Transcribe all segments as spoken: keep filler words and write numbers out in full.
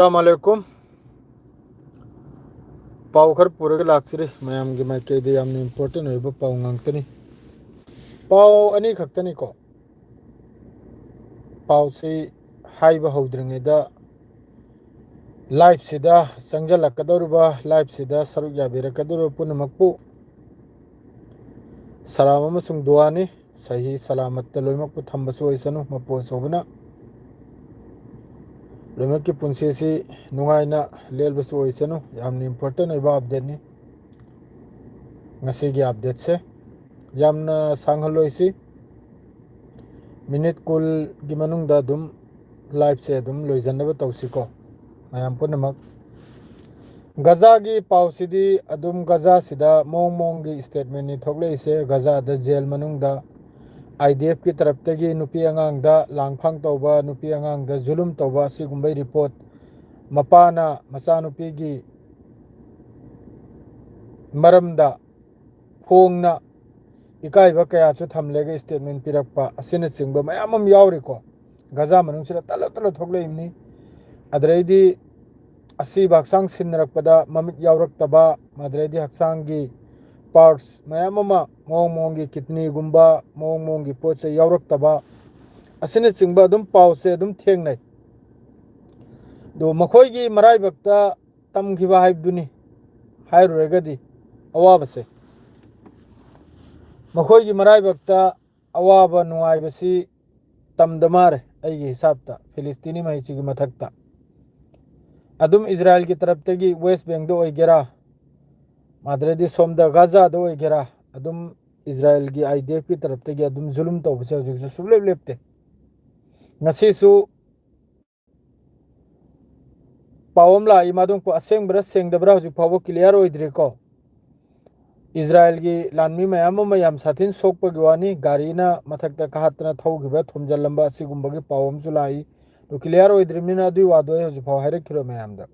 ꯑꯁꯂꯥꯃꯨ ꯑꯂꯥꯏꯀꯨꯝ꯫ ꯄꯥꯎ ꯈꯔ ꯄꯨꯔꯒ ꯂꯥꯛꯆꯔꯤ꯫ ꯃꯌꯥꯝꯒꯤ ꯃꯥꯏꯀꯩꯗ ꯌꯥꯝꯅ ꯏꯝꯄꯣꯔꯇꯦꯟ ꯑꯣꯏꯕ ꯄꯥꯎ ꯉꯥꯛꯇꯅꯤ꯫ ꯄꯥꯎ ꯑꯅꯤ ꯈꯛꯇꯅꯤꯀꯣ꯫ ꯄꯥꯎꯁꯤ ꯍꯥꯏꯕ ꯍꯧꯗ꯭ꯔꯤꯉꯩꯗ, ꯂꯥꯏꯞꯁꯤꯗ ꯆꯪꯁꯤꯜꯂꯛꯀꯗꯧꯔꯤꯕ, ꯂꯥꯏꯞꯁꯤꯗ ꯁꯔꯨꯛ ꯌꯥꯕꯤꯔꯛꯀꯗꯧꯔꯤꯕ ꯄꯨꯝꯅꯃꯛꯄꯨ ꯁꯂꯥꯝ ꯑꯃꯁꯨꯡ ꯗꯨꯋꯥꯅꯤ꯫ ꯁꯍꯤ ꯁꯂꯥꯃꯠꯇ ꯂꯣꯏꯅꯃꯛꯄꯨ ꯊꯝꯕꯁꯨ ꯑꯣꯏꯁꯅꯨ꯫ ꯃꯄꯨ ꯑꯆꯧꯕꯅ ꯂꯣꯏꯅꯃꯛꯀꯤ ꯄꯨꯟꯁꯤꯁꯤ ꯅꯨꯡꯉꯥꯏꯅ ꯂꯦꯜꯕꯁꯨ ꯑꯣꯏꯁꯅꯨ꯫ ꯌꯥꯝꯅ ꯏꯝꯄꯣꯔꯇꯦꯟ ꯑꯣꯏꯕ ꯑꯞꯗꯦꯠꯅꯤ ꯉꯁꯤꯒꯤ ꯑꯞꯗꯦꯠꯁꯦ꯫ ꯌꯥꯝꯅ ꯁꯥꯡꯍꯜꯂꯣꯏꯁꯤ꯫ ꯃꯤꯅꯤꯠ ꯀꯨꯟꯒꯤ ꯃꯅꯨꯡꯗ ꯑꯗꯨꯝ ꯂꯥꯏꯞꯁꯦ ꯑꯗꯨꯝ ꯂꯣꯏꯁꯤꯟꯅꯕ ꯇꯧꯁꯤꯀꯣ, ꯃꯌꯥꯝ ꯄꯨꯝꯅꯃꯛ꯫ ꯒꯖꯥꯒꯤ ꯄꯥꯎꯁꯤꯗꯤ ꯑꯗꯨꯝ ꯒꯖꯥꯁꯤꯗ ꯃꯑꯣꯡ ꯃꯑꯣꯡꯒꯤ ꯁ꯭ꯇꯦꯠꯃꯦꯟꯅꯤ ꯊꯣꯛꯂꯛꯏꯁꯦ꯫ ꯒꯖꯥꯗ ꯖꯦꯜ ꯃꯅꯨꯡꯗ ꯑꯥꯏ ꯗꯤ ꯑꯦꯐꯀꯤ ꯇꯔꯞꯇꯒꯤ ꯅꯨꯄꯤ ꯑꯉꯥꯡꯗ ꯂꯥꯡꯐꯥꯡ ꯇꯧꯕ, ꯅꯨꯄꯤ ꯑꯉꯥꯡꯗ ꯖꯨꯂꯨꯝ ꯇꯧꯕ, ꯑꯁꯤꯒꯨꯝꯕꯩ ꯔꯤꯄꯣꯔꯠ ꯃꯄꯥꯅ ꯃꯆꯥꯅꯨꯄꯤꯒꯤ ꯃꯔꯝꯗ ꯐꯣꯡꯅ ꯏꯀꯥꯏꯕ ꯀꯌꯥꯁꯨ ꯊꯝꯂꯦꯒ ꯁ꯭ꯇꯦꯠꯃꯦꯟ ꯄꯤꯔꯛꯄ ꯑꯁꯤꯅꯆꯤꯡꯕ ꯃꯌꯥꯝ ꯑꯃ ꯌꯥꯎꯔꯤꯀꯣ꯫ ꯒꯖꯥ ꯃꯅꯨꯡꯁꯤꯗ ꯇꯠꯂ ꯇꯠꯂ ꯊꯣꯛꯂꯛꯏꯕꯅꯤ꯫ ꯑꯗꯩꯗꯤ ꯑꯁꯤꯕ ꯍꯛꯆꯥꯡ ꯁꯤꯟꯅꯔꯛꯄꯗ ꯃꯃꯤꯠ ꯌꯥꯎꯔꯛꯇꯕ, ꯑꯗꯩꯗꯤ ꯍꯛꯆꯥꯡꯒꯤ ꯄꯥꯔꯠꯁ ꯃꯌꯥꯝ ꯑꯃ ꯃꯑꯣꯡ ꯃꯑꯣꯡꯒꯤ ꯀꯤꯠꯅꯤꯒꯨꯝꯕ ꯃꯑꯣꯡ ꯃꯑꯣꯡꯒꯤ ꯄꯣꯠ ꯆꯩ ꯌꯥꯎꯔꯛꯇꯕ ꯑꯁꯤꯅꯆꯤꯡꯕ ꯑꯗꯨꯝ ꯄꯥꯎꯁꯦ ꯑꯗꯨꯝ ꯊꯦꯡꯅꯩ꯫ ꯑꯗꯨ ꯃꯈꯣꯏꯒꯤ ꯃꯔꯥꯏꯕꯛꯇ ꯇꯝꯈꯤꯕ ꯍꯥꯏꯕꯗꯨꯅꯤ꯫ ꯍꯥꯏꯔꯨꯔꯒꯗꯤ ꯑꯋꯥꯕꯁꯦ, ꯃꯈꯣꯏꯒꯤ ꯃꯔꯥꯏꯕꯛꯇ ꯑꯋꯥꯕ ꯅꯨꯡꯉꯥꯏꯕꯁꯤ ꯇꯝꯗ ꯃꯥꯔꯦ꯫ ꯑꯩꯒꯤ ꯍꯤꯁꯥꯞꯇ ꯐꯤꯂꯤꯁꯇꯤꯅꯤ ꯃꯍꯩꯁꯤꯒꯤ ꯃꯊꯛꯇ ꯑꯗꯨꯝ ꯏꯖꯔꯥꯏꯜꯒꯤ ꯇꯔꯞꯇꯒꯤ ꯋꯦꯁ ꯕꯦꯡꯗ ꯑꯣꯏꯒꯦꯔꯥ, ꯑꯗꯨꯗꯩꯗꯤ ꯁꯣꯝꯗ ꯒꯥꯖꯥꯗ ꯑꯣꯏꯒꯦꯔꯥ, ꯑꯗꯨꯝ ꯏꯖꯔꯥꯏꯜꯒꯤ ꯑꯥꯏ ꯗꯤ ꯑꯦꯐꯀꯤ ꯇꯔꯞꯇꯒꯤ ꯑꯗꯨꯝ ꯖꯨꯂꯨꯝ ꯇꯧꯕꯁꯦ ꯍꯧꯖꯤꯛꯁꯨ ꯁꯨꯡꯂꯦꯞ ꯂꯦꯞꯇꯦ꯫ ꯉꯁꯤꯁꯨ ꯄꯥꯎ ꯑꯃ ꯂꯥꯛꯏ, ꯃꯗꯨ ꯑꯁꯦꯡꯕ꯭ꯔꯥ ꯁꯦꯡꯗꯕ꯭ꯔꯥ ꯍꯧꯖꯤꯛ ꯐꯥꯎꯕ ꯀ꯭ꯂꯤꯌꯥꯔ ꯑꯣꯏꯗ꯭ꯔꯤꯀꯣ꯫ ꯏꯖꯔꯥꯏꯜꯒꯤ ꯂꯥꯟꯃꯤ ꯃꯌꯥꯝ ꯑꯃ ꯌꯥꯝ ꯁꯥꯊꯤꯅ ꯁꯣꯛꯄꯒꯤ ꯋꯥꯅꯤ, ꯒꯥꯔꯤꯅ ꯃꯊꯛꯇ ꯀꯥꯈꯠꯇꯅ ꯊꯧꯈꯤꯕ, ꯊꯣꯝꯖꯤꯜꯂꯝꯕ ꯑꯁꯤꯒꯨꯝꯕꯒꯤ ꯄꯥꯎ ꯑꯃꯁꯨ ꯂꯥꯛꯏ꯫ ꯑꯗꯨ ꯀ꯭ꯂꯤꯌꯥꯔ ꯑꯣꯏꯗ꯭ꯔꯤꯕꯅꯤꯅ ꯑꯗꯨꯒꯤ ꯋꯥꯗꯣ ꯑꯩ ꯍꯧꯖꯤꯛ ꯐꯥꯎ ꯍꯥꯏꯔꯛꯈꯤꯔꯣꯏ ꯃꯌꯥꯝꯗ꯫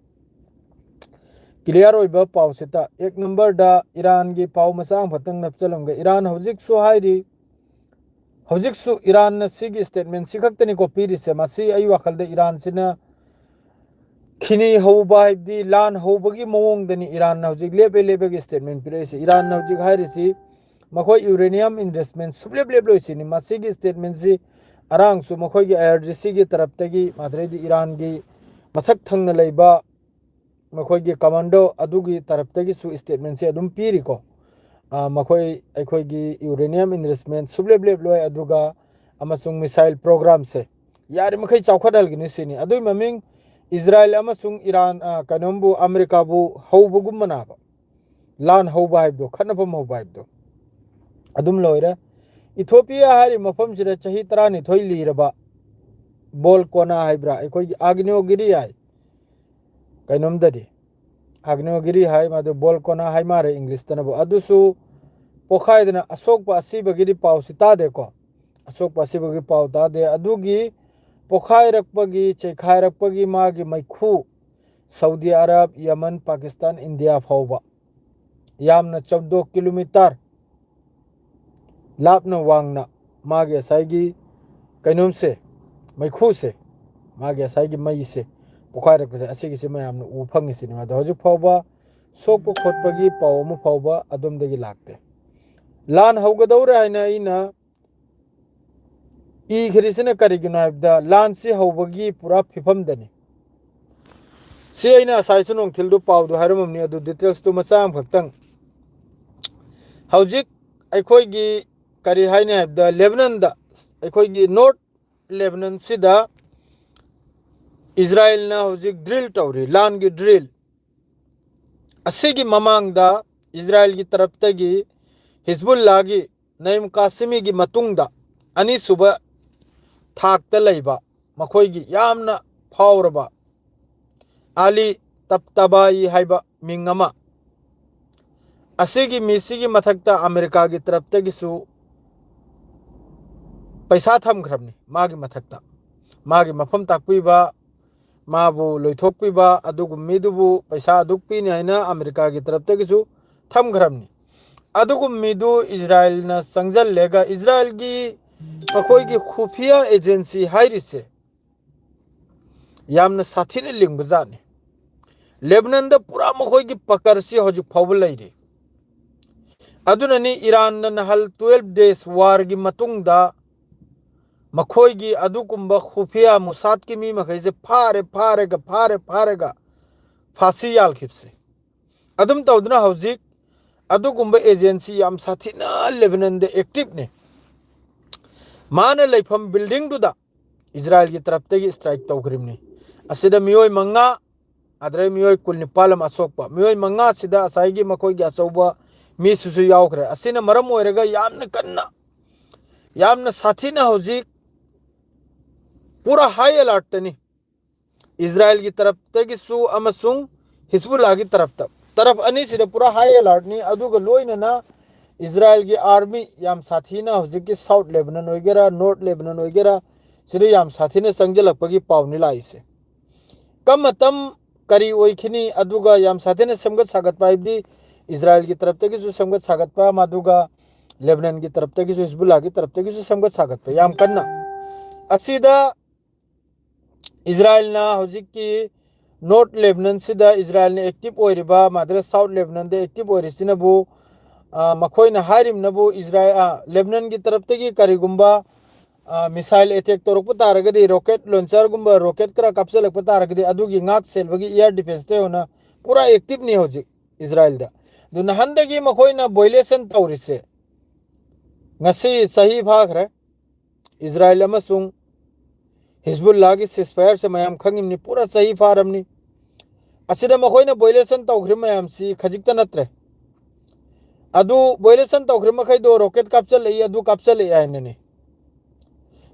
ꯀ꯭ꯂꯤꯌꯥꯔ ꯑꯣꯏꯕ ꯄꯥꯎꯁꯤꯇ ꯑꯦꯛ ꯅꯝꯕꯔꯗ ꯏꯔꯥꯟꯒꯤ ꯄꯥꯎ ꯃꯆꯥ ꯑꯃꯈꯛꯇꯪ ꯅꯞꯆꯜꯂꯝꯒꯦ꯫ ꯏꯔꯥꯟ ꯍꯧꯖꯤꯛꯁꯨ ꯍꯥꯏꯔꯤ, ꯍꯧꯖꯤꯛꯁꯨ ꯏꯔꯥꯟꯅ ꯁꯤꯒꯤ ꯁ꯭ꯇꯦꯠꯃꯦꯟꯁꯤ ꯈꯛꯇꯅꯤꯀꯣ ꯄꯤꯔꯤꯁꯦ꯫ ꯃꯁꯤ ꯑꯩ ꯋꯥꯈꯜꯗ ꯏꯔꯥꯟꯁꯤꯅ ꯈꯤꯅꯤ ꯍꯧꯕ ꯍꯥꯏꯕꯗꯤ ꯂꯥꯟ ꯍꯧꯕꯒꯤ ꯃꯑꯣꯡꯗꯅꯤ ꯏꯔꯥꯟꯅ ꯍꯧꯖꯤꯛ ꯂꯦꯞꯄꯦ ꯂꯦꯞꯄꯒꯤ ꯁ꯭ꯇꯦꯠꯃꯦꯟ ꯄꯤꯔꯛꯏꯁꯦ꯫ ꯏꯔꯥꯟꯅ ꯍꯧꯖꯤꯛ ꯍꯥꯏꯔꯤꯁꯤ ꯃꯈꯣꯏ ꯌꯨꯔꯦꯅꯤꯌꯝ ꯏꯟꯚꯦꯁꯃꯦꯟ ꯁꯨꯡꯂꯦꯞ ꯂꯦꯞꯂꯣꯏ ꯁꯤꯅꯤ꯫ ꯃꯁꯤꯒꯤ ꯁ꯭ꯇꯦꯠꯃꯦꯟꯁꯤ ꯑꯔꯥꯡꯁꯨ ꯃꯈꯣꯏꯒꯤ ꯑꯥꯏ ꯑꯥꯔ ꯖꯤ ꯁꯤꯒꯤ ꯇꯔꯞꯇꯒꯤ, ꯑꯗꯩꯗꯤ ꯏꯔꯥꯟꯒꯤ ꯃꯊꯛ ꯊꯪꯅ ꯂꯩꯕ ꯃꯈꯣꯏꯒꯤ ꯀꯃꯥꯟꯗꯣ ꯑꯗꯨꯒꯤ ꯇꯔꯞꯇꯒꯤꯁꯨ ꯁ꯭ꯇꯦꯠꯃꯦꯟꯁꯦ ꯑꯗꯨꯝ ꯄꯤꯔꯤꯀꯣ꯫ ꯑ, ꯃꯈꯣꯏ ꯑꯩꯈꯣꯏꯒꯤ ꯌꯨꯔꯦꯅꯤꯌꯝ ꯏꯟꯚꯦꯁꯃꯦꯟ ꯁꯨꯡꯂꯦꯞ ꯂꯦꯞꯂꯣꯏ, ꯑꯗꯨꯒ ꯑꯃꯁꯨꯡ ꯃꯤꯁꯥꯏꯜ ꯄ꯭ꯔꯣꯒ꯭ꯔꯥꯝꯁꯦ ꯌꯥꯔꯤꯃꯈꯩ ꯆꯥꯎꯈꯠꯍꯜꯒꯅꯤ ꯁꯤꯅꯤ꯫ ꯑꯗꯨꯒꯤ ꯃꯃꯤꯡ ꯏꯖꯔꯥꯏꯜ ꯑꯃꯁꯨꯡ ꯏꯔꯥꯟ, ꯑ, ꯀꯩꯅꯣꯝꯕꯨ, ꯑꯃꯦꯔꯤꯀꯥꯕꯨ ꯍꯧꯕꯒꯨꯝꯕꯅꯕ꯫ ꯂꯥꯟ ꯍꯧꯕ ꯍꯥꯏꯕꯗꯣ, ꯈꯠꯅꯐꯝ ꯍꯧꯕ ꯍꯥꯏꯕꯗꯣ ꯑꯗꯨꯝ ꯂꯣꯏꯔꯦ꯫ ꯏꯊꯣꯄꯤꯌꯥ ꯍꯥꯏꯔꯤꯕ ꯃꯐꯝꯁꯤꯗ ꯆꯍꯤ ꯇꯔꯥꯅꯤꯊꯣꯏ ꯂꯤꯔꯕ ꯕꯣꯜꯀꯣꯅꯥ ꯍꯥꯏꯕ꯭ꯔꯥ, ꯑꯩꯈꯣꯏꯒꯤ ꯑꯥꯒꯅꯤꯌꯣꯒꯤꯔꯤ ꯍꯥꯏ ꯀꯩꯅꯣꯝꯗꯗꯤ, ꯑꯥꯒꯅꯤꯌꯣꯒꯤꯔꯤ ꯍꯥꯏ, ꯃꯗꯨ ꯕꯣꯜꯀꯣꯅꯥ ꯍꯥꯏ ꯃꯥꯜꯂꯦ ꯏꯪꯂꯤꯁꯇꯅꯕꯨ꯫ ꯑꯗꯨꯁꯨ ꯄꯣꯈꯥꯏꯗꯅ ꯑꯁꯣꯛꯄ ꯑꯁꯤꯕꯒꯤꯗꯤ ꯄꯥꯎꯁꯤ ꯇꯥꯗꯦꯀꯣ꯫ ꯑꯁꯣꯛꯄ ꯑꯁꯤꯕꯒꯤ ꯄꯥꯎ ꯇꯥꯗꯦ꯫ ꯑꯗꯨꯒꯤ ꯄꯣꯈꯥꯏꯔꯛꯄꯒꯤ, ꯆꯩꯈꯥꯏꯔꯛꯄꯒꯤ ꯃꯥꯒꯤ ꯃꯩꯈꯨ ꯁꯥꯎꯗꯤ ꯑꯔꯕ, ꯌꯃꯟ, ꯄꯥꯀꯤꯁꯇꯥꯟ, ꯏꯟꯗꯤꯌꯥ ꯐꯥꯎꯕ ꯌꯥꯝꯅ ꯆꯧꯗꯣ ꯀꯤꯂꯣꯃꯤꯇꯔ ꯂꯥꯞꯅ ꯋꯥꯡꯅ ꯃꯥꯒꯤ ꯉꯁꯥꯏꯒꯤ ꯀꯩꯅꯣꯝꯁꯦ, ꯃꯩꯈꯨꯁꯦ, ꯃꯥꯒꯤ ꯉꯁꯥꯏꯒꯤ ꯃꯩꯁꯦ ꯄꯣꯈꯥꯏꯔꯛꯄꯁꯦ, ꯑꯁꯤꯒꯤꯁꯦ ꯃꯌꯥꯝꯅ ꯎ ꯐꯪꯉꯤꯁꯤꯅꯦ꯫ ꯑꯗꯣ ꯍꯧꯖꯤꯛ ꯐꯥꯎꯕ ꯁꯣꯛꯄ ꯈꯣꯠꯄꯒꯤ ꯄꯥꯎ ꯑꯃ ꯐꯥꯎꯕ ꯑꯗꯣꯝꯗꯒꯤ ꯂꯥꯛꯇꯦ꯫ ꯂꯥꯟ ꯍꯧꯒꯗꯧꯔꯦ ꯍꯥꯏꯅ ꯑꯩꯅ ꯏꯈ꯭ꯔꯤꯁꯤꯅ ꯀꯔꯤꯒꯤꯅꯣ ꯍꯥꯏꯕꯗ, ꯂꯥꯟꯁꯤ ꯍꯧꯕꯒꯤ ꯄꯨꯔꯥ ꯐꯤꯕꯝꯗꯅꯤ꯫ ꯁꯤ ꯑꯩꯅ ꯉꯁꯥꯏꯁꯨ ꯅꯨꯡꯊꯤꯜꯗꯨ ꯄꯥꯎꯗꯨ ꯍꯥꯏꯔꯝꯃꯕꯅꯤ, ꯑꯗꯨ ꯗꯤꯇꯦꯜꯁꯇꯨ ꯃꯆꯥ ꯑꯃꯈꯛꯇꯪ꯫ ꯍꯧꯖꯤꯛ ꯑꯩꯈꯣꯏꯒꯤ ꯀꯔꯤ ꯍꯥꯏꯅꯤ ꯍꯥꯏꯕꯗ, ꯂꯦꯕꯅꯟꯗ, ꯑꯩꯈꯣꯏꯒꯤ ꯅꯣꯔꯠ ꯂꯦꯕꯅꯟꯁꯤꯗ ꯏꯖꯔꯥꯏꯜꯅ ꯍꯧꯖꯤꯛ ꯗ꯭ꯔꯤꯜ ꯇꯧꯔꯤ, ꯂꯥꯟꯒꯤ ꯗ꯭ꯔꯤꯜ꯫ ꯑꯁꯤꯒꯤ ꯃꯃꯥꯡꯗ ꯏꯖꯔꯥꯏꯜꯒꯤ ꯇꯔꯞꯇꯒꯤ ꯍꯤꯖꯕꯨꯜꯂꯥꯒꯤ ꯅꯌꯤꯝ ꯀꯥꯁꯤꯃꯤꯒꯤ ꯃꯇꯨꯡꯗ ꯑꯅꯤꯁꯨꯕ ꯊꯥꯛꯇ ꯂꯩꯕ ꯃꯈꯣꯏꯒꯤ ꯌꯥꯝꯅ ꯐꯥꯎꯔꯕ ꯑꯂꯤ ꯇꯞꯇꯕꯥꯏ ꯍꯥꯏꯕ ꯃꯤꯡ ꯑꯃ, ꯑꯁꯤꯒꯤ ꯃꯤꯁꯤꯒꯤ ꯃꯊꯛꯇ ꯑꯃꯦꯔꯤꯀꯥꯒꯤ ꯇꯔꯞꯇꯒꯤꯁꯨ ꯄꯩꯁꯥ ꯊꯝꯈ꯭ꯔꯕꯅꯤ꯫ ꯃꯥꯒꯤ ꯃꯊꯛꯇ ꯃꯥꯒꯤ ꯃꯐꯝ ꯇꯥꯛꯄꯤꯕ, ꯃꯥꯕꯨ ꯂꯣꯏꯊꯣꯛꯄꯤꯕ ꯑꯗꯨꯒꯨꯝꯕ ꯃꯤꯗꯨꯕꯨ ꯄꯩꯁꯥ ꯑꯗꯨꯛ ꯄꯤꯅꯤ ꯍꯥꯏꯅ ꯑꯃꯦꯔꯤꯀꯥꯒꯤ ꯇꯔꯞꯇꯒꯤꯁꯨ ꯊꯝꯈ꯭ꯔꯕꯅꯤ꯫ ꯑꯗꯨꯒꯨꯝꯕ ꯃꯤꯗꯨ ꯏꯖꯔꯥꯏꯜꯅ ꯆꯪꯁꯤꯜꯂꯦꯒ, ꯏꯖꯔꯥꯏꯜꯒꯤ ꯃꯈꯣꯏꯒꯤ ꯈꯨꯐꯤꯌꯥ ꯑꯦꯖꯦꯟꯁꯤ ꯍꯥꯏꯔꯤꯁꯦ, ꯌꯥꯝꯅ ꯁꯥꯊꯤꯅ ꯂꯤꯡꯕꯖꯥꯠꯅꯤ꯫ ꯂꯦꯕꯅꯟꯗ ꯄꯨꯔꯥ ꯃꯈꯣꯏꯒꯤ ꯄꯀꯔꯁꯤ ꯍꯧꯖꯤꯛ ꯐꯥꯎꯕ ꯂꯩꯔꯤ꯫ ꯑꯗꯨꯅꯅꯤ ꯏꯔꯥꯟꯅ ꯅꯍꯜ twelve days warꯒꯤ ꯃꯇꯨꯡꯗ ꯃꯈꯣꯏꯒꯤ ꯑꯗꯨꯒꯨꯝꯕ ꯈꯨꯐꯤꯌꯥ ꯃꯨꯁꯥꯠꯀꯤ ꯃꯤ ꯃꯈꯩꯁꯦ ꯐꯥꯔꯦ, ꯐꯥꯔꯒ, ꯐꯥꯔꯦ, ꯐꯥꯔꯒ ꯐꯥꯁꯤ ꯌꯥꯜꯈꯤꯕꯁꯦ꯫ ꯑꯗꯨꯝ ꯇꯧꯗꯨꯅ ꯍꯧꯖꯤꯛ ꯑꯗꯨꯒꯨꯝꯕ agency ꯌꯥꯝ ꯁꯥꯊꯤꯅ ꯂꯦꯕꯅꯟꯗ activeꯅꯤ꯫ ꯃꯥꯅ ꯂꯩꯐꯝ buildingꯗꯨꯗ ꯏꯖꯔꯥꯏꯜꯒꯤ ꯇꯔꯞꯇꯒꯤ strike ꯇꯧꯈ꯭ꯔꯤꯕꯅꯤ꯫ ꯑꯁꯤꯗ ꯃꯤꯑꯣꯏ ꯃꯉꯥ, ꯑꯗꯨꯗꯩ ꯃꯤꯑꯣꯏ ꯀꯨꯟꯅꯤꯄꯥꯜ ꯑꯃ ꯑꯁꯣꯛꯄ, ꯃꯤꯑꯣꯏ ꯃꯉꯥꯁꯤꯗ ꯉꯁꯥꯏꯒꯤ ꯃꯈꯣꯏꯒꯤ ꯑꯆꯧꯕ ꯃꯤꯁꯤꯁꯨ ꯌꯥꯎꯈ꯭ꯔꯦ꯫ ꯑꯁꯤꯅ ꯃꯔꯝ ꯑꯣꯏꯔꯒ ꯌꯥꯝꯅ ꯀꯟꯅ, ꯌꯥꯝꯅ ꯁꯥꯊꯤꯅ ꯍꯧꯖꯤꯛ ꯄꯨꯔꯥ high alertꯇꯅꯤ꯫ ꯏꯖꯔꯥꯏꯜꯒꯤ ꯇꯔꯞꯇꯒꯤꯁꯨ ꯑꯃꯁꯨꯡ ꯍꯤꯖꯕꯨꯜꯂꯥꯒꯤ ꯇꯔꯞꯇ, ꯇꯔꯞ ꯑꯅꯤꯁꯤꯗ ꯄꯨꯔꯥ high alertꯅꯤ꯫ ꯑꯗꯨꯒ ꯂꯣꯏꯅꯅ ꯏꯖꯔꯥꯏꯜꯒꯤ army ꯌꯥꯝ ꯁꯥꯊꯤꯅ ꯍꯧꯖꯤꯛꯀꯤ South Lebanon ꯑꯣꯏꯒꯦꯔꯥ, North Lebanon ꯑꯣꯏꯒꯦꯔꯥ, ꯁꯤꯗ ꯌꯥꯝ ꯁꯥꯊꯤꯅ ꯆꯪꯁꯤꯜꯂꯛꯄꯒꯤ ꯄꯥꯎꯅꯤ ꯂꯥꯛꯏꯁꯦ꯫ ꯀꯝ ꯃꯇꯝ ꯀꯔꯤ ꯑꯣꯏꯈꯤꯅꯤ? ꯑꯗꯨꯒ ꯌꯥꯝ ꯁꯥꯊꯤꯅ ꯁꯦꯝꯒꯠ ꯁꯥꯒꯠꯄ ꯍꯥꯏꯕꯗꯤ ꯏꯖꯔꯥꯏꯜꯒꯤ ꯇꯔꯞꯇꯒꯤꯁꯨ ꯁꯦꯝꯒꯠ ꯁꯥꯒꯠꯄ ꯑꯃ, ꯑꯗꯨꯒ ꯂꯦꯕꯅꯟꯒꯤ ꯇꯔꯞꯇꯒꯤꯁꯨ, ꯍꯤꯖꯕꯨꯜꯂꯥꯒꯤ ꯇꯔꯞꯇꯒꯤꯁꯨ ꯁꯦꯝꯒꯠ ꯁꯥꯒꯠꯄ ꯌꯥꯝ ꯀꯟꯅ꯫ ꯑꯁꯤꯗ ꯏꯖꯔꯥꯏꯜꯅ ꯍꯧꯖꯤꯛꯀꯤ North Lebanonꯁꯤꯗ ꯏꯖꯔꯥꯏꯜꯅ active ꯑꯣꯏꯔꯤꯕ, ꯃꯥꯗꯔ South Lebanonꯗ active ꯑꯣꯏꯔꯤꯁꯤꯅꯕꯨ, ꯑ, ꯃꯈꯣꯏꯅ ꯍꯥꯏꯔꯤꯕꯅꯕꯨ ꯏꯖꯔꯥꯏꯜ, ꯑ, ꯂꯦꯕꯅꯟꯒꯤ ꯇꯔꯞꯇꯒꯤ ꯀꯔꯤꯒꯨꯝꯕ, ꯑ, missile attack ꯇꯧꯔꯛꯄ ꯇꯥꯔꯒꯗꯤ, rocket launcherꯒꯨꯝꯕ, rocket ꯈꯔ ꯀꯥꯞꯁꯤꯜꯂꯛꯄ ꯇꯥꯔꯒꯗꯤ, ꯑꯗꯨꯒꯤ ꯉꯥꯛ ꯁꯦꯜꯕꯒꯤ air defenceꯇ ꯌꯧꯅ ꯄꯨꯔꯥ activeꯅꯤ ꯍꯧꯖꯤꯛ ꯏꯖꯔꯥꯏꯜꯗ꯫ ꯑꯗꯨ ꯅꯍꯥꯟꯗꯒꯤ ꯃꯈꯣꯏꯅ violation ꯇꯧꯔꯤꯁꯦ ꯉꯁꯤ ꯆꯍꯤ ꯐꯥꯈ꯭ꯔꯦ꯫ ꯏꯖꯔꯥꯏꯜ ꯑꯃꯁꯨꯡ ꯍꯤꯖꯕꯨꯜꯂꯥꯒꯤ ceasefireꯁꯦ ꯃꯌꯥꯝ ꯈꯪꯉꯤꯕꯅꯤ, ꯄꯨꯔꯥ ꯆꯍꯤ ꯐꯥꯔꯕꯅꯤ꯫ ꯑꯁꯤꯗ ꯃꯈꯣꯏꯅ violation ꯇꯧꯈ꯭ꯔꯤꯕ ꯃꯌꯥꯝꯁꯤ ꯈꯖꯤꯛꯇ ꯅꯠꯇ꯭ꯔꯦ꯫ ꯑꯗꯨ violation ꯇꯧꯈ꯭ꯔꯤꯕ ꯃꯈꯩꯗꯣ rocket ꯀꯥꯞꯆꯜꯂꯛꯏ, ꯑꯗꯨ ꯀꯥꯞꯆꯜꯂꯛꯏ ꯍꯥꯏꯅꯅꯤ꯫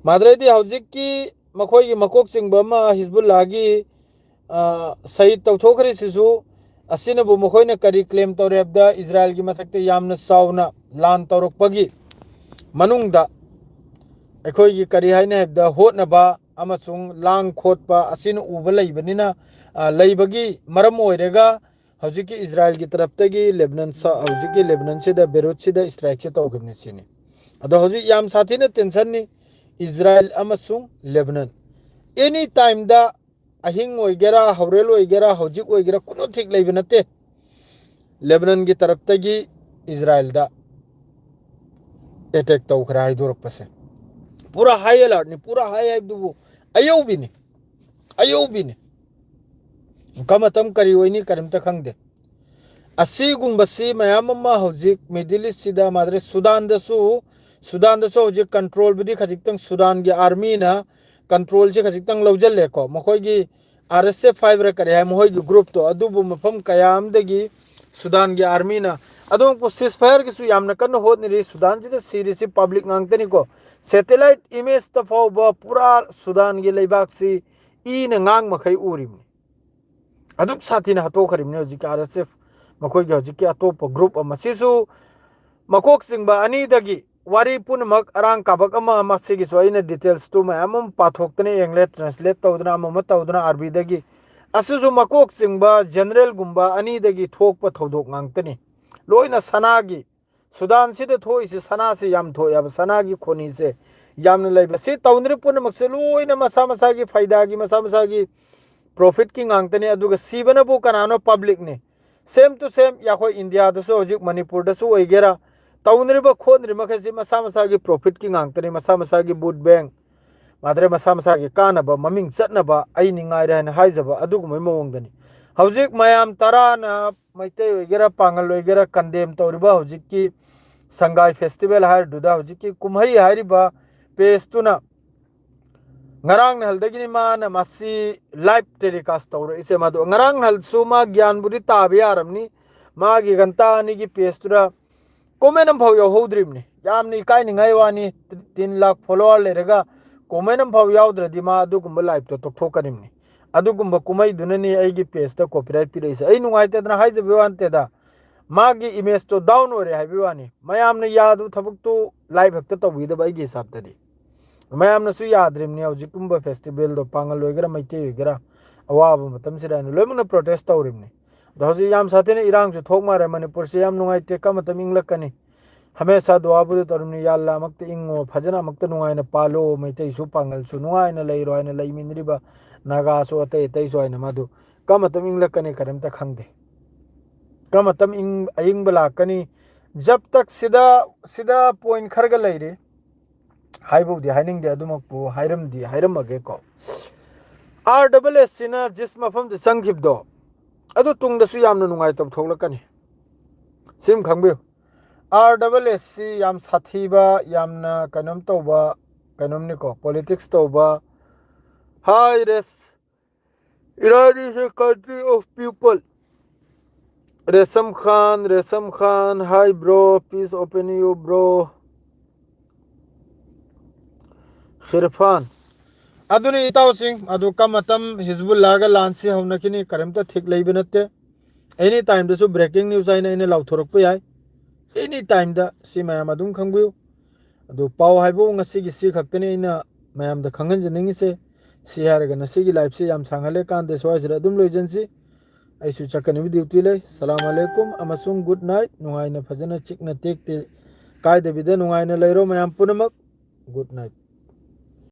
ꯃꯥꯗ꯭ꯔꯩꯗꯤ ꯍꯧꯖꯤꯛꯀꯤ ꯃꯈꯣꯏꯒꯤ ꯃꯀꯣꯛ ꯆꯤꯡꯕ ꯑꯃ ꯍꯤꯖꯕꯨꯜꯂꯥꯒꯤ, ꯑ, ꯁꯍꯤꯗ ꯇꯧꯊꯣꯛꯈ꯭ꯔꯤꯁꯤꯁꯨ, ꯑꯁꯤꯅꯕꯨ ꯃꯈꯣꯏꯅ ꯀꯔꯤ claim ꯇꯧꯔꯦ ꯍꯥꯏꯕꯗ, ꯏꯖꯔꯥꯏꯜꯒꯤ ꯃꯊꯛꯇ ꯌꯥꯝꯅ ꯆꯥꯎꯅ ꯂꯥꯟ ꯇꯧꯔꯛꯄꯒꯤ ꯃꯅꯨꯡꯗ ꯑꯩꯈꯣꯏꯒꯤ ꯀꯔꯤ ꯍꯥꯏꯅꯤ ꯍꯥꯏꯕꯗ, ꯍꯣꯠꯅꯕ ꯑꯃꯁꯨꯡ ꯂꯥꯡ ꯈꯣꯠꯄ ꯑꯁꯤꯅ ꯎꯕ ꯂꯩꯕꯅꯤꯅ, ꯑ, ꯂꯩꯕꯒꯤ ꯃꯔꯝ ꯑꯣꯏꯔꯒ ꯍꯧꯖꯤꯛꯀꯤ ꯏꯖꯔꯥꯏꯜꯒꯤ ꯇꯔꯞꯇꯒꯤ ꯂꯦꯕꯅꯟ ꯁ-, ꯍꯧꯖꯤꯛꯀꯤ ꯂꯦꯕꯅꯟꯁꯤꯗ, ꯕꯦꯔꯨꯠꯁꯤꯗ strikeꯁꯦ ꯇꯧꯈꯤꯕꯅꯤ ꯁꯤꯅꯤ꯫ ꯑꯗꯣ ꯍꯧꯖꯤꯛ ꯌꯥꯝ ꯁꯥꯊꯤꯅ tensionꯅꯤ ꯏꯖꯔꯥꯏꯜ ꯑꯃꯁꯨꯡ ꯂꯦꯕꯅꯟ꯫ Any timeꯗ ꯑꯍꯤꯡ ꯑꯣꯏꯒꯦꯔꯥ, ꯍꯧꯔꯦꯜ ꯑꯣꯏꯒꯦꯔꯥ, ꯍꯧꯖꯤꯛ ꯑꯣꯏꯒꯦꯔꯥ, ꯀꯨꯅꯨ ꯊꯤꯛ ꯂꯩꯕ ꯅꯠꯇꯦ꯫ ꯂꯦꯕꯅꯟꯒꯤ ꯇꯔꯞꯇꯒꯤ ꯏꯖꯔꯥꯏꯜꯗ ꯑꯦꯇꯦꯛ ꯇꯧꯈ꯭ꯔꯦ ꯍꯥꯏꯗꯣꯔꯛꯄꯁꯦ꯫ ꯄꯨꯔꯥ ꯍꯥꯏ ꯑꯦꯂꯔꯠꯅꯤ, ꯄꯨꯔꯥ ꯍꯥꯏ ꯍꯥꯏꯕꯗꯨꯕꯨ ꯑꯌꯧꯕꯤꯅꯤ, ꯑꯌꯧꯕꯤꯅꯤ꯫ ꯀꯃꯇꯝ ꯀꯔꯤ ꯑꯣꯏꯅꯤ ꯀꯔꯤꯝꯇ ꯈꯪꯗꯦ꯫ ꯑꯁꯤꯒꯨꯝꯕꯁꯤ ꯃꯌꯥꯝ ꯑꯃ ꯍꯧꯖꯤꯛ ꯃꯤꯗꯜ ꯏꯁꯁꯤꯗ, ꯃꯥꯗ꯭ꯔꯦ ꯁꯨꯗꯥꯟꯗꯁꯨ, ꯁꯨꯗꯥꯟꯗꯁꯨ ꯍꯧꯖꯤꯛ ꯀꯟꯇ꯭ꯔꯣꯜꯕꯨꯗꯤ ꯈꯖꯤꯛꯇꯪ ꯁꯨꯗꯥꯟꯒꯤ ꯑꯥꯔꯃꯤꯅ ꯀꯟꯇ꯭ꯔꯣꯜꯁꯦ ꯈꯖꯤꯛꯇꯪ ꯂꯧꯁꯤꯜꯂꯦꯀꯣ꯫ ꯃꯈꯣꯏꯒꯤ ꯑꯥꯔ ꯑꯦꯁ ꯑꯦꯐ ꯍꯥꯏꯕ꯭ꯔꯥ ꯀꯔꯤ ꯍꯥꯏ, ꯃꯈꯣꯏꯒꯤ ꯒ꯭ꯔꯨꯞꯇꯣ, ꯑꯗꯨꯕꯨ ꯃꯐꯝ ꯀꯌꯥ ꯑꯃꯗꯒꯤ ꯁꯨꯗꯥꯟꯒꯤ ꯑꯥꯔꯃꯤꯅ ꯑꯗꯨꯃꯛꯄꯨ ceasefire ꯒꯤꯁꯨ ꯌꯥꯝꯅ ꯀꯟꯅ ꯍꯣꯠꯅꯔꯤ꯫ ꯁꯨꯗꯥꯟꯁꯤꯗ ꯁꯤꯔꯤꯁꯤ ꯄꯕ꯭ꯂꯤꯛ ꯉꯥꯛꯇꯅꯤꯀꯣ꯫ ꯁꯦꯇꯦꯂꯥꯏꯠ ꯏꯃꯦꯖꯇ ꯐꯥꯎꯕ ꯄꯨꯔꯥ ꯁꯨꯗꯥꯟꯒꯤ ꯂꯩꯕꯥꯛꯁꯤ ꯏꯅ ꯉꯥꯡ ꯃꯈꯩ ꯎꯔꯤꯕꯅꯤ꯫ ꯑꯗꯨꯛ ꯁꯥꯊꯤꯅ ꯍꯥꯠꯇꯣꯛꯈ꯭ꯔꯤꯕꯅꯤ ꯍꯧꯖꯤꯛꯀꯤ ꯑꯥꯔ ꯑꯦꯁ ꯑꯦꯐ, ꯃꯈꯣꯏꯒꯤ ꯍꯧꯖꯤꯛꯀꯤ ꯑꯇꯣꯞꯄ ꯒ꯭ꯔꯨꯞ ꯑꯃ꯫ ꯁꯤꯁꯨ ꯃꯀꯣꯛ ꯆꯤꯡꯕ ꯑꯅꯤꯗꯒꯤ ꯋꯥꯔꯤ ꯄꯨꯝꯅꯃꯛ ꯑꯔꯥꯡ ꯀꯥꯕꯛ ꯑꯃ, ꯃꯁꯤꯒꯤꯁꯨ ꯑꯩꯅ ꯗꯤꯇꯦꯜꯁꯇꯨ ꯃꯌꯥꯝ ꯑꯃ ꯄꯥꯊꯣꯛꯇꯅ, ꯌꯦꯡꯂꯦ, ꯇ꯭ꯔꯥꯟꯁꯂꯦꯠ ꯇꯧꯗꯅ, ꯑꯃ ꯑꯃ ꯇꯧꯗꯅ, ꯑꯥꯔꯕꯤꯗꯒꯤ꯫ ꯑꯁꯤꯁꯨ ꯃꯀꯣꯛ ꯆꯤꯡꯕ ꯖꯦꯅꯔꯦꯜꯒꯨꯝꯕ ꯑꯅꯤꯗꯒꯤ ꯊꯣꯛꯄ ꯊꯧꯗꯣꯛ ꯉꯥꯛꯇꯅꯤ꯫ ꯂꯣꯏꯅ ꯁꯅꯥꯒꯤ, ꯁꯨꯗꯥꯟꯁꯤꯗ ꯊꯣꯛꯏꯁꯤ ꯁꯅꯥꯁꯤ ꯌꯥꯝ ꯊꯣꯛꯑꯦꯕ, ꯁꯅꯥꯒꯤ ꯈꯣꯅꯤꯁꯦ ꯌꯥꯝꯅ ꯂꯩꯕ꯫ ꯁꯤ ꯇꯧꯅꯔꯤꯕ ꯄꯨꯝꯅꯃꯛꯁꯦ ꯂꯣꯏꯅ ꯃꯁꯥ ꯃꯁꯥꯒꯤ ꯐꯥꯏꯗꯥꯒꯤ, ꯃꯁꯥ ꯃꯁꯥꯒꯤ ꯄ꯭ꯔꯣꯐꯤꯠꯀꯤ ꯉꯥꯛꯇꯅꯤ꯫ ꯑꯗꯨꯒ ꯁꯤꯕꯅꯕꯨ ꯀꯅꯥꯅꯣ? ꯄꯕ꯭ꯂꯤꯛꯅꯤ꯫ Same to same ꯑꯩꯈꯣꯏ ꯏꯟꯗꯤꯌꯥꯗꯁꯨ ꯍꯧꯖꯤꯛ ꯃꯅꯤꯄꯨꯔꯗꯁꯨ ꯑꯣꯏꯒꯦꯔꯥ, ꯇꯧꯅꯔꯤꯕ ꯈꯣꯠꯅꯔꯤꯕ ꯃꯈꯩꯁꯤ ꯃꯁꯥ ꯃꯁꯥꯒꯤ ꯄ꯭ꯔꯣꯐꯤꯠꯀꯤ ꯉꯥꯛꯇꯅꯤ, ꯃꯁꯥ ꯃꯁꯥꯒꯤ ꯚꯣꯠ ꯕꯦꯡ, ꯃꯥꯗ꯭ꯔꯦ ꯃꯁꯥ ꯃꯁꯥꯒꯤ ꯀꯥꯟꯅꯕ, ꯃꯃꯤꯡ ꯆꯠꯅꯕ, ꯑꯩꯅꯤ ꯉꯥꯏꯔꯦ ꯍꯥꯏꯅ ꯍꯥꯏꯖꯕ ꯑꯗꯨꯒꯨꯝꯕꯒꯤ ꯃꯑꯣꯡꯗꯅꯤ꯫ ꯍꯧꯖꯤꯛ ꯃꯌꯥꯝ ꯇꯔꯥꯅ, ꯃꯩꯇꯩ ꯑꯣꯏꯒꯦꯔꯥ ꯄꯥꯡꯒꯜ ꯑꯣꯏꯒꯦꯔꯥ, ꯀꯟꯗꯦꯝ ꯇꯧꯔꯤꯕ ꯍꯧꯖꯤꯛꯀꯤ ꯁꯪꯒꯥꯏ ꯐꯦꯁꯇꯤꯚꯦꯜ ꯍꯥꯏꯔꯗꯨꯗ, ꯍꯧꯖꯤꯛꯀꯤ ꯀꯨꯝꯍꯩ ꯍꯥꯏꯔꯤꯕ ꯄꯦꯖꯇꯨꯅ ꯉꯔꯥꯡ ꯅꯍꯥꯟꯗꯒꯤꯅꯤ ꯃꯥꯅ ꯃꯁꯤ ꯂꯥꯏꯚ ꯇꯦꯂꯤꯀꯥꯁ ꯇꯧꯔꯛꯏꯁꯦ꯫ ꯃꯗꯨ ꯉꯔꯥꯡ ꯅꯍꯥꯟꯁꯨ ꯃꯥ ꯒ꯭ꯌꯥꯟꯕꯨꯗꯤ ꯇꯥꯕ ꯌꯥꯔꯝꯅꯤ, ꯃꯥꯒꯤ ꯘꯟꯇꯥ ꯑꯅꯤꯒꯤ ꯄꯦꯖꯇꯨꯗ ꯀꯣꯃꯦꯟ ꯑꯃꯐꯥꯎ ꯌꯥꯎꯍꯧꯗ꯭ꯔꯤꯕꯅꯤ꯫ ꯌꯥꯝꯅ ꯏꯀꯥꯏꯅꯤꯡꯉꯥꯏ ꯋꯥꯅꯤ, ꯇꯤꯟ ꯂꯥꯛ ꯐꯣꯂꯣꯋꯔ ꯂꯩꯔꯒ ꯀꯣꯃꯦꯟ ꯑꯃꯐꯥꯎ ꯌꯥꯎꯗ꯭ꯔꯗꯤ ꯃꯥ ꯑꯗꯨꯒꯨꯝꯕ ꯂꯥꯏꯚꯇꯣ ꯇꯣꯛꯊꯣꯛꯀꯅꯤꯕꯅꯤ꯫ ꯑꯗꯨꯒꯨꯝꯕ ꯀꯨꯝꯍꯩꯗꯨꯅꯅꯤ ꯑꯩꯒꯤ ꯄꯦꯖꯇ ꯀꯣꯄꯤꯔꯥꯏꯠ ꯄꯤꯔꯛꯏꯁꯦ꯫ ꯑꯩ ꯅꯨꯡꯉꯥꯏꯇꯗꯅ ꯍꯥꯏꯖꯕꯩ ꯋꯥ ꯅꯠꯇꯦꯗ, ꯃꯥꯒꯤ ꯏꯃꯦꯖꯇꯣ ꯗꯥꯎꯟ ꯑꯣꯏꯔꯦ ꯍꯥꯏꯕꯒꯤ ꯋꯥꯅꯤ꯫ ꯃꯌꯥꯝꯅ ꯌꯥꯗꯕ ꯊꯕꯛꯇꯨ ꯂꯥꯏꯚ ꯍꯦꯛꯇ ꯇꯧꯕꯤꯗꯕ ꯑꯩꯒꯤ ꯍꯤꯁꯥꯕꯇꯗꯤ꯫ ꯃꯌꯥꯝꯅꯁꯨ ꯌꯥꯗ꯭ꯔꯤꯕꯅꯤ ꯍꯧꯖꯤꯛꯀꯨꯝꯕ ꯐꯦꯁꯇꯤꯚꯦꯜꯗꯣ, ꯄꯥꯡꯒꯜ ꯑꯣꯏꯒꯦꯔꯥ ꯃꯩꯇꯩ ꯑꯣꯏꯒꯦꯔꯥ, ꯑꯋꯥꯕ ꯃꯇꯝꯁꯤꯗ ꯍꯥꯏꯅ ꯂꯣꯏꯅꯃꯛꯅ ꯄ꯭ꯔꯣꯇꯦꯁ ꯇꯧꯔꯤꯕꯅꯤ꯫ ꯑꯗꯣ ꯍꯧꯖꯤꯛ ꯌꯥꯝ ꯁꯥꯊꯤꯅ ꯏꯔꯥꯡꯁꯨ ꯊꯣꯛ ꯃꯥꯜꯂꯦ ꯃꯅꯤꯄꯨꯔꯁꯦ, ꯌꯥꯝ ꯅꯨꯡꯉꯥꯏꯇꯦ꯫ ꯀꯔꯝꯕ ꯃꯇꯝ ꯏꯪꯂꯛꯀꯅꯤ? ꯍꯃꯦꯁꯥ ꯗꯨꯋꯥꯕꯨꯗꯤ ꯇꯧꯔꯤꯕꯅꯤ, ꯌꯥ ꯑꯜꯂꯥ ꯑꯃꯛꯇ ꯏꯪꯉꯣ, ꯐꯖꯅ ꯑꯃꯛꯇ ꯅꯨꯡꯉꯥꯏꯅ ꯄꯥꯜꯂꯣ, ꯃꯩꯇꯩꯁꯨ ꯄꯥꯡꯒꯜꯁꯨ ꯅꯨꯡꯉꯥꯏꯅ ꯂꯩꯔꯣ ꯍꯥꯏꯅ ꯂꯩꯃꯤꯟꯅꯔꯤꯕ ꯅꯥꯒꯥꯁꯨ ꯑꯇꯩ ꯑꯇꯩꯁꯨ ꯍꯥꯏꯅ ꯃꯗꯨ ꯀꯔꯝꯕ ꯃꯇꯝ ꯏꯪꯂꯛꯀꯅꯤ ꯀꯔꯤꯝꯇ ꯈꯪꯗꯦ꯫ ꯀꯔꯝꯕ ꯃꯇꯝ ꯏꯪ-, ꯑꯏꯪꯕ ꯂꯥꯛꯀꯅꯤ? ꯖꯕ ꯇꯛ ꯁꯤꯗ, ꯁꯤꯗ ꯄꯣꯏꯟ ꯈꯔꯒ ꯂꯩꯔꯤ꯫ ꯍꯥꯏꯕꯕꯨꯗꯤ ꯍꯥꯏꯅꯤꯡꯗꯦ, ꯑꯗꯨꯃꯛꯄꯨ ꯍꯥꯏꯔꯝꯗꯤ ꯍꯥꯏꯔꯝꯃꯒꯦꯀꯣ꯫ ꯑꯥꯔ ꯗꯕꯜ ꯑꯦꯁ ꯁꯤꯅ ꯖꯤꯁ ꯃꯐꯝꯗ ꯆꯪꯈꯤꯕꯗꯣ, ꯑꯗꯨ ꯇꯨꯡꯗꯁꯨ ꯌꯥꯝꯅ ꯅꯨꯡꯉꯥꯏꯇꯕ ꯊꯣꯛꯂꯛꯀꯅꯤ꯫ ꯁꯤꯃ ꯈꯪꯕꯤꯌꯨ꯫ ꯑꯥꯔ ꯗꯕꯜ ꯑꯦꯁ ꯁꯤ ꯌꯥꯝ ꯁꯥꯊꯤꯕ, ꯌꯥꯝꯅ ꯀꯩꯅꯣꯝ ꯇꯧꯕ, ꯀꯩꯅꯣꯝꯅꯤꯀꯣ, ꯄꯣꯂꯤꯇꯤꯛꯁ ꯇꯧꯕ꯫ Hi, race. Iran is a country of people. Resam Khan, Resam Khan, hi bro, peace upon you, bro. ꯈꯤꯔꯐꯥꯟ꯫ ꯑꯗꯨꯅꯤ ꯏꯇꯥꯎꯁꯤꯡ, ꯑꯗꯨ ꯀꯃꯇꯝ ꯍꯤꯖꯕꯨꯜꯂꯥꯒ ꯂꯥꯟꯁꯤ ꯍꯧꯅꯈꯤꯅꯤ, ꯀꯔꯤꯝꯇ ꯊꯤꯛ ꯂꯩꯕ ꯅꯠꯇꯦ꯫ ꯑꯦꯅꯤ ꯇꯥꯏꯝꯗꯁꯨ ꯕ꯭ꯔꯦꯀꯤꯡ ꯅ꯭ꯌꯨꯁ ꯍꯥꯏꯅ ꯑꯩꯅ ꯂꯥꯎꯊꯣꯔꯛꯄ ꯌꯥꯏ꯫ ꯑꯦꯅꯤ ꯇꯥꯏꯝꯗ ꯁꯤ ꯃꯌꯥꯝ ꯑꯗꯨꯝ ꯈꯪꯕꯤꯌꯨ꯫ ꯑꯗꯨ ꯄꯥꯎ ꯍꯥꯏꯕꯕꯨ ꯉꯁꯤꯒꯤ ꯁꯤ ꯈꯛꯇꯅꯤ ꯑꯩꯅ ꯃꯌꯥꯝꯗ ꯈꯪꯍꯟꯖꯅꯤꯡꯉꯤꯁꯦ꯫ ꯁꯤ ꯍꯥꯏꯔꯒ ꯉꯁꯤꯒꯤ ꯂꯥꯏꯐꯁꯦ ꯌꯥꯝ ꯁꯥꯡꯍꯜꯂꯦ ꯀꯥꯟꯗꯦ, ꯁ꯭ꯋꯥꯏꯁꯤꯗ ꯑꯗꯨꯝ ꯂꯣꯏꯖꯟꯁꯤ꯫ ꯑꯩꯁꯨ ꯆꯠꯀꯅꯤꯕ ꯗ꯭ꯌꯨꯇꯤ ꯂꯩ꯫ ꯁꯂꯥꯝ ꯑꯂꯩꯀꯨꯝ ꯑꯃꯁꯨꯡ ꯒꯨꯗ ꯅꯥꯏꯠ꯫ ꯅꯨꯡꯉꯥꯏꯅ ꯐꯖꯅ ꯆꯤꯛꯅ ꯇꯦꯛꯇꯦ ꯀꯥꯏꯗꯕꯤꯗ ꯅꯨꯡꯉꯥꯏꯅ ꯂꯩꯔꯣ ꯃꯌꯥꯝ ꯄꯨꯝꯅꯃꯛ꯫ Good night.